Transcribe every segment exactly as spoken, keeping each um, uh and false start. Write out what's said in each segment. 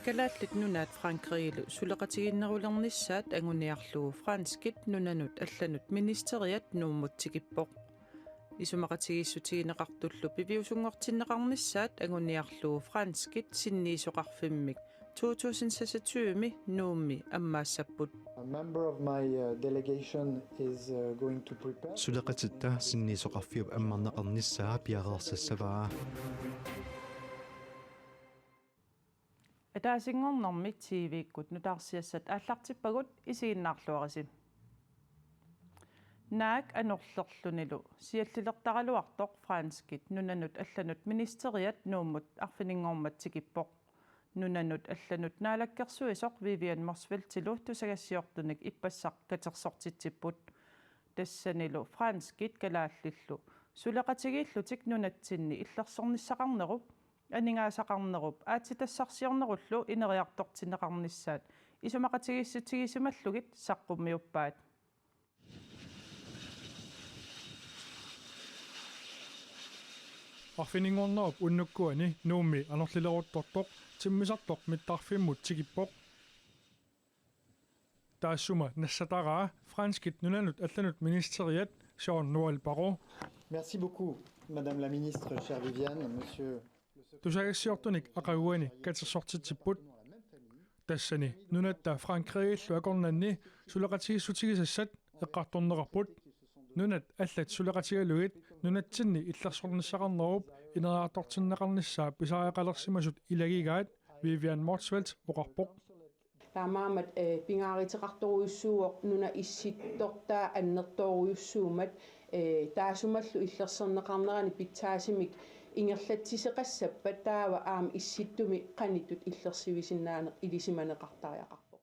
Kalaallit Nunaat Frankrigillu suleqatigiinnerulernissaat anguniarlugu franskit nunanut allanut ministeriat Nuummut tikippoq. Isumaqatigiissutigineqartullu piviusunngortinneqarnissaat anguniarlugu franskit sinniisoqarfimmik to tusind seksogtyve Nuummi ammaassapput. A member of my uh, delegation is uh, going to prepare. Suleqatitta sinniisoqarfiup ammarneqarnissaa piareersassavaa. Ataasinngornermi T V-kkut nutaarsiassat aallartippagut, isiginnaarluarisi. Naak anorlerlunilu siallilertaraluartoq franskit nunanut allanut ministeriat Nuummut arfininngormat tikippoq. Nunanut allanut naalakkersuisoq Vivian Motzfeldtilu tusagassiortunik ippassaq katersortitsipput. Tassanilu franskit kalaallillu suleqatigiillutik nunatsinni illersornissaqarnerup, aningaasaqarnerup aatsitassarsiornerullu ineriartortinneqarnissaat isumaqatigiissutigisimallugit saqqummiuppaat. Arfininngornerup unnukkuani Nuummi anorlileruttortoq timmisartoq mittarfimmut tikippoq. Taassuma nassataraa franskit nunanut allanut ministeriat Jean-Noël Barrot. Merci beaucoup, Madame la Ministre, chère Viviane, Monsieur le secrétaire. Tusagassiortunik aqaguani katersortitsipput. Tassani nunatta Frankrigillu akornanni suleqatigiissutigisassat eqqartorneqarput. Nunat allat suleqatigalugit nunatsinni illersornissaqarnerup ineriartortinneqarnissaa pisariaqalersimasut ilagigaat Vivian Motzfeldt oqarpoq. Taamaammat, eh, pingaaruteqartorujussuuvoq nunap issittortaa annertoorujussuummat, eh, taassumalu illersorneqarnerani pitsaasumik ingerlatsisoqassappat taava aamma issittumi qanittut illersivisinnaaneq ilisimaneqartariaqarpoq.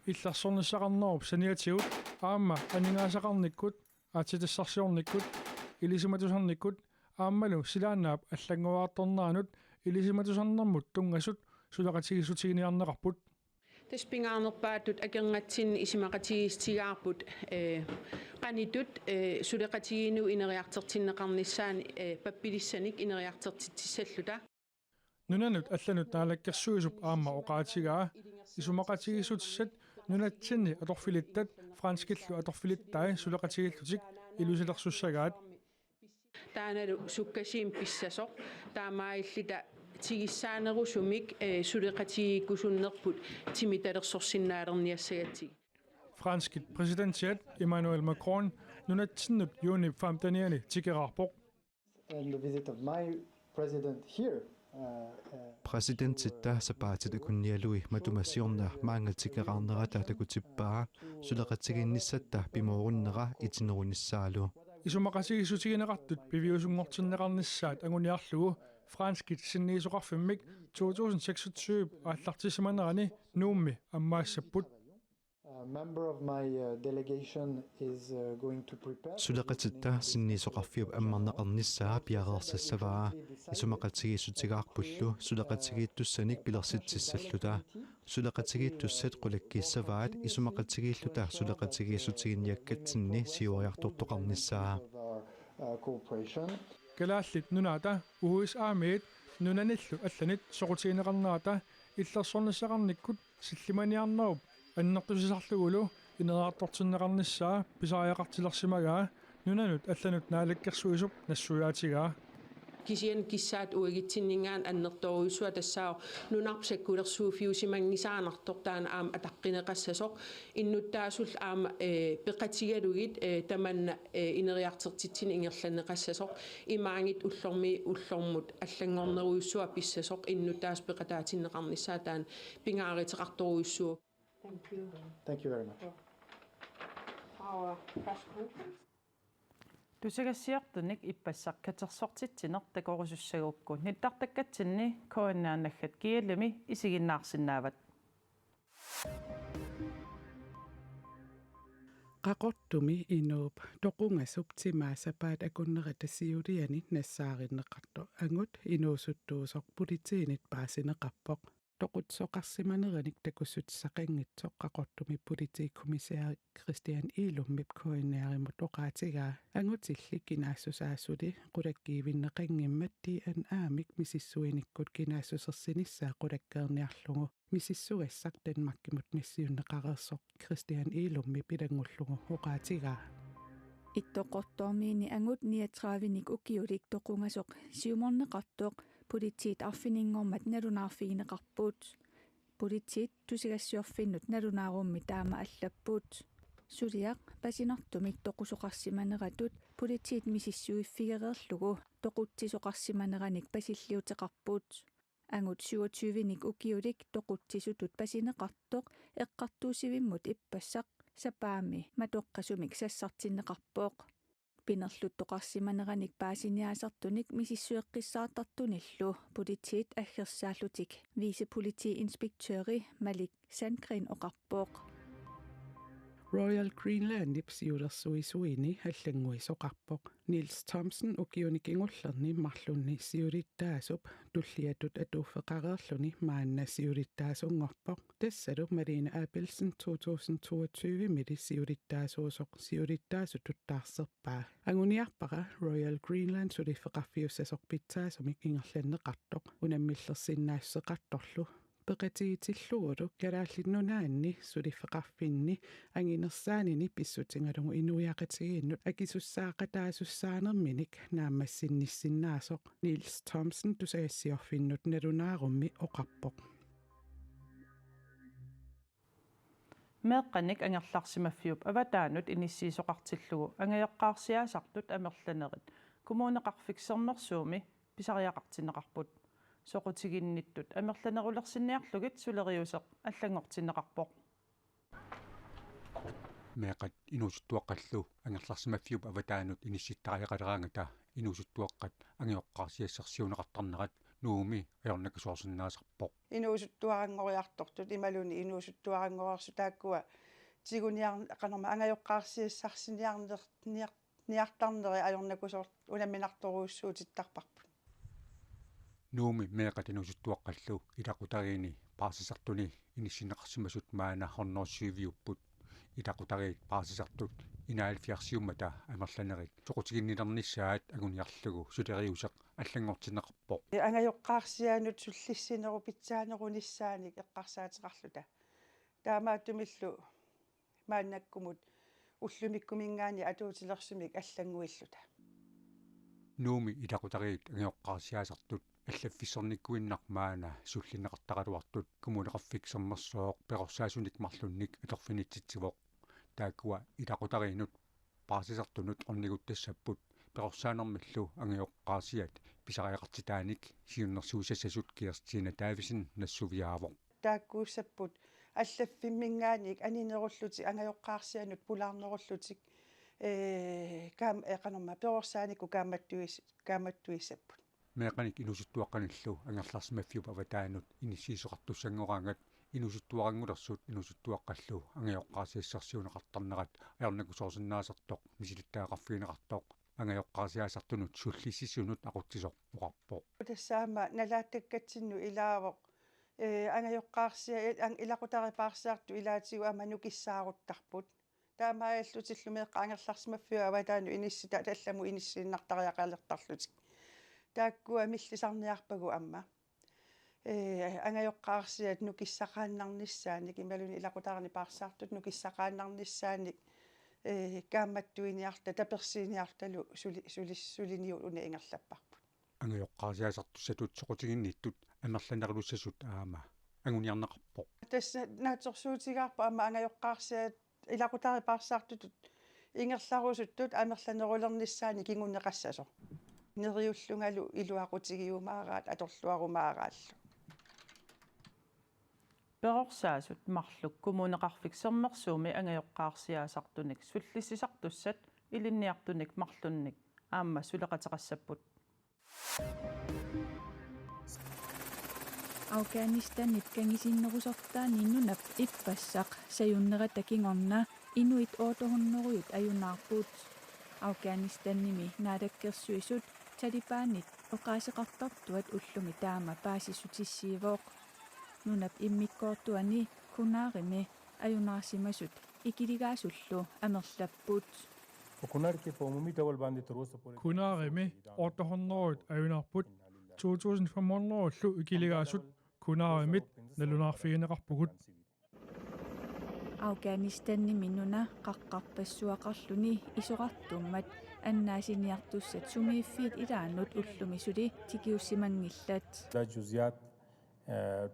Illersornissaqarnerup saniatigut aamma aningaasaqarnikkut, aatsitassarsiornikkut, ilisimatusarnikkut aammalu silaannaap allanngoriartorneranut ilisimatusarnermut tunngasut suleqatigiissutiginiarneqarput. Tassa pingaarnerpaatut akornatsinni isumaqatigiissutigaarput, eh, qanittut, eh, suleqatigiinnerup ineriartortinneqarnissaani, eh, pappilissanik ineriartortitsissalluta. Nunanut allanut naalakkersuisup aamma oqaatigaa isumaqatigiissutissat nunatsinni atorfilittat franskillu atorfilittai suleqatigiillutik ilusilersussagaat. Taannalu sukkasuumik pissasoq, taamaalilluta tigusaanerusumik, eh, suleqatigiikkusunnerput timitalersorsinnaalerniassagatsigit. Franskit præsidentiat Emmanuel Macron nunatsinnut juunip femtenianni tikeraarpoq. And the visit of my president here, uh, uh, Præsidentitta sapaatit akunnialui matuma siorna maanga tikeraarnerata takutippaa suleqatigiinnissatta pimoorunnera itinerunissaalu. Isumaqatigiissutigineqartut piviusunngortinneqarnissaat anguniarlugu franskit sinniisoqarfimmik to tusind seksogtyve aallartissimanerani Nuummi ammaassapput. A member of my uh, delegation is uh, going to prepare. Suleqatitta sinniisoqarfiup ammarneqarnissaa piareersassavaa isumaqatigiissutigaarpullu suleqatigiittussanik pilersitsissalluta. Suleqatigiittussat qulakkiissavaat isumaqatigiilluta suleqatigiissutiginiakkatsinni siuariartortoqarnissaa. Of our, uh, cooperation. Kalaallit Nunaata U S A-miit nunanillu allanit soqutigineqarnerata illersornissaqarnikkut sillimaniarnerup annertusisarlugulu ineriartortinneqarnissaa pisariaqartilersimagaa nunanut allanut naalakkersuisup nassuiaatigaa. Kisianni kissaat uagutsinninngaanniit annertoorujussuaq tassaavoq nunarput sakkulersuuffiusimanngisaannartoq taanna aamma ataqqineqassasoq innuttaasullu aamma, eh, peqatigalugit, eh, tamanna, eh, ineriartortitsineq ingerlanneqassasoq imaanngitsoq ullormiit ullormut allanngornerujussuaq pissasoq innuttaasut peqataatinneqarnissaat taanna pingaaruteqartorujussuuvoq. Thank you. Thank you very much. Our press conference. Tusagassiortunik ippassaq katersortitsineq takorusussagukku nittartakkatsinni K N R naggat gl-imi isiginnaarsinnaavat. Qaqortumi inuup toqungasup timaat sapaatip akunnerata siuliani nassaarinneqartoq angut inuusuttuusoq politiinit paasineqarpoq. toqutsisoqarsimaneranik takussutissaqanngitsoq Qaqortumi politikommissær Christian Egedep K N R-imut oqaatigaa. Angutilli kinaassusaa suli qulakkiivinneqanngimmat D N A-mik misissuinikkut kinaassusersinissaa qulakkeerniarlugu misissugassaq Danmarkimut nassiunneqareersoq Christian Egedep ilanngullugu oqaatigaa. Ittoqqortoormiini angut niogtredivenik ukiulik toqungasoq siumorneqartoq politiit arfininngormat nalunaarfigineqarput. Politiit tusagassiorfinnut nalunaarummi taama allapput. Suliaq pasinartumik toqusoqarsimaneratut politiit misissuiffigereerlugu toqutsisoqarsimaneranik pasilliuteqarput. Angut syvogtyvenik ukiulik toqutsisutut pasineqartoq eqqartuussivimmut ippassaq sapaammi matoqqasumik sassartinneqarpoq. Pinerluttoqarsimaneranik paasiniaasartunik misissueqqissaartartunillu politiit aggersaallutik vicepolitiinspektøri Malik Sandgreen oqarpoq. Royal Greenlandip siulersuisuini allannguisoqarpoq. Niels Thomsen ukiuni kingullerni marlunni siulittaasup tulliatut atuuffeqareerluni maanna siulittaasunngorpoq. Tassalu Malene Abelsen to tusind toogtyve-mili siulittaasuusoq siulittaasutut taarserpaa. Anguniarpara Royal Greenland suliffeqarfiussasoq pitsaasumik ingerlanneqartoq unammillersinnaassuseqartorlu. Peqatigiitillugulu Kalaallit Nunaanni suliffeqarfinni anginersaanini pissutigalugu inuiaqatigiinnut akisussaaqataasussaanerminik naammassinnissinnaasoq Niels Thomsen tusagassiorfinnut nalunaarummi oqarpoq. Meeqqanik angerlarsimaffiup avataanut inissiisoqartillugu angajoqqaarsiaasartut amerlanerit Kommuneqarfik Sermersuumi pisariaqartinneqarput. Soqutiginnittut amerlanerulersinniarlugit suleriuseq allanngortinneqarpoq. Meeqqat inuusuttuaqqallu angerlarsimaffiup avataanut inissittariaqaleraangata inuusuttuaqqat angajoqqaarsiassarsiuuneqartarnerat Nuummi ajornakusoorsinnaasarpoq. Inuusuttuaranngoriartortut imaluunniit inuusuttuaranngoreersut taakkua tiguniar-, qanormaa angajoqqaarsiassarsiniarner-, niar-, niartarneri ajornakusoor-, unamminartorujussuutittarparput. Nuummi meeqqat inuusuttuaqqallu ilaqutariinni paarsisartuni inissinneqarsimasut maanna hundrede syviupput. Ilaqutariit paarsisartut enoghalvfjerdsiummata amerlanerit soqutiginnilernissaat anguniarlugu suleriuseq allanngortinneqarpoq. Angajoqqaarsianut sullissinerup pitsaanerunissaanik eqqarsaateqarluta. Taamaattumillu maannakkumut ullumikkumiingaanniit atuutilersumik allannguilluta. Nuummi ilaqutariit angajoqqaarsiaasartut allaffissornikkuinnaq maanna sullinneqartaraluartut Kommuneqarfik Sermersooq perorsaasunik marlunnik atorfinitsitsivoq. Taakkua ilaqutariinut paarsisartunut orniguttassapput perorsaanermillu angajoqqaarsiat pisariaqartitaanik siunnersuissassasut Kirstine Davidsen nassuiaavoq. Taakkuussapput allaffimmiingaanniit aninerullutik angajoqqaarsianut pulaarnerullutik, ee, kaam-, ee, qanormaa perorsaanikkut kaammattuis-, kaammattuissapput. Meeqqanik inuusuttuaqqanillu angerlarsimaffiup avataanut inissiisoqartussanngoraangat inuusuttuaranngulersut inuusuttuaqqallu angajoqqaarsiassarsiuuneqartarnerat ajornakusoorsinnaasartoq misilittagaqarfigineqartoq angajoqqaarsiaasartunut sullissisunut aqutsisoq oqarpoq. Tassaammat nalaattakkatsinnut ilaavoq, ee, angajoqqaarsia-, ang-, ilaqutariit paarsisartut ilaatigut aamma nukissaaruttarput. Taamaallutillu meeqqat angerlarsimaffiup avataanut inissitaat allamut inissiinnartariaqalertarlutik. Taakkua millisarniarpagut aamma. Ee, angajoqqaarsiat nukissaqaannarnissaannik, imaluunniit ilaqutariinni paarsisartut nukissaqaannarnissaannik, ee, kaammattuiniarluta, tapersiiniarlutalu suli-, suli-, suliniut una ingerlapparput. Angajoqqaarsiaasartussatut soqutiginnittut amerlanerulersasut aamma anguniarneqarpoq. Tassa naatsorsuutigaarput aamma angajoqqaarsiat ilaqutariit paarsisartutut ingerlarusuttut amerlanerulernissaannik kinguneqassasoq. Neriullungalu iluaqutigiumaaraat atorluarumaaraallu. Perorsaasut marluk Kommuneqarfik Sermersuumi angajoqqaarsiaasartunik sullissisartussat ilinniartunik marlunnik aamma suleqateqassapput. Afghanistanip kangisinnerusortaani nunap ippassaq sajunnerata kingorna inuit otte hundrede ajunaarput. Afghanistanimi naalakkersuisut Talibanit oqaaseqartartuat ullumi taama paasissutissiivoq. Nunap immikkoortuani Kunarimi ajunaarsimasut ikiligaasullu amerlapput. Kunar ke pomumi tawal bandi terusa pore. Kunarimi otte hundrede ajunaarput, to tusind fem hundrede-llu ikiligaasut Kunarimit nalunaarfigineqarpugut. Afghanistanimi nuna qaqqarpassuaqarluni isorartummat annaasiniartussat sumiiffiit ilaannut ullumi suli tikiussimanngillat. Da juziyat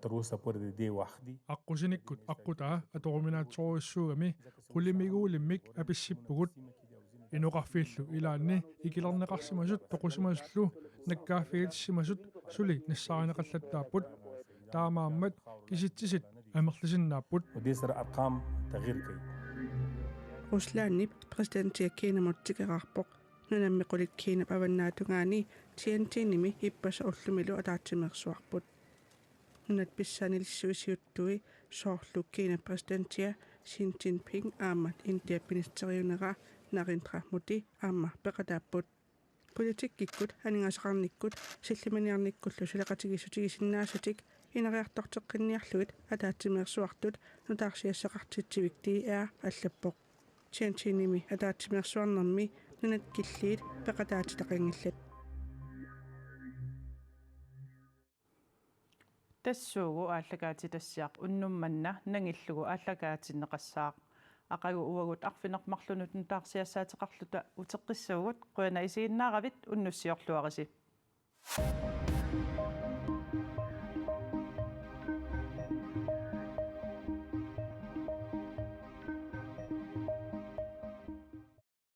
terusa pore de wahdi. Aqqusinikkut aqqutaa atoruminaatsorujussuugami qulimiguulimmik apissippugut. Inoqarfiillu ilaanni ikilerneqarsimasut toqusimasullu nakkaaffigitsissimasut suli nassaarineqallattaapput. Taamaammat kisitsisit amerlisinnaapput. Udisar arqam tagir kay. Ruslandip præsidentia Kinamut tikeraarpoq. Nunammi qulit Kinap avannaatungaani Tianjinimi ippassaq ullumilu ataatsimeersuarput. Nunat pissaanilissui siuttui soorlu Kinap præsidentia Xi Jinping aamma Indiap ministeriunera Narendra Modi aamma peqataapput. Politikkikkut aningaasaqarnikkut sillimaniarnikkullu suleqatigiissutigisinnaassatik ineriartorteqqinniarlugit ataatsimeersuartut nutaarsiassaqartitsivik D R allappoq. Tianjinimi ataatsimeersuarnermi nunat killiit peqataatitaqanngillat. Tassuugu aallakaatitassiaq unnuk manna nangillugu aallakaatinneqassaaq. Aqagu uagut arfineq-marlunut nutaarsiassaateqarluta uteqqissaagut, qujanaq isiginnaaravit, unnussiorluarisi.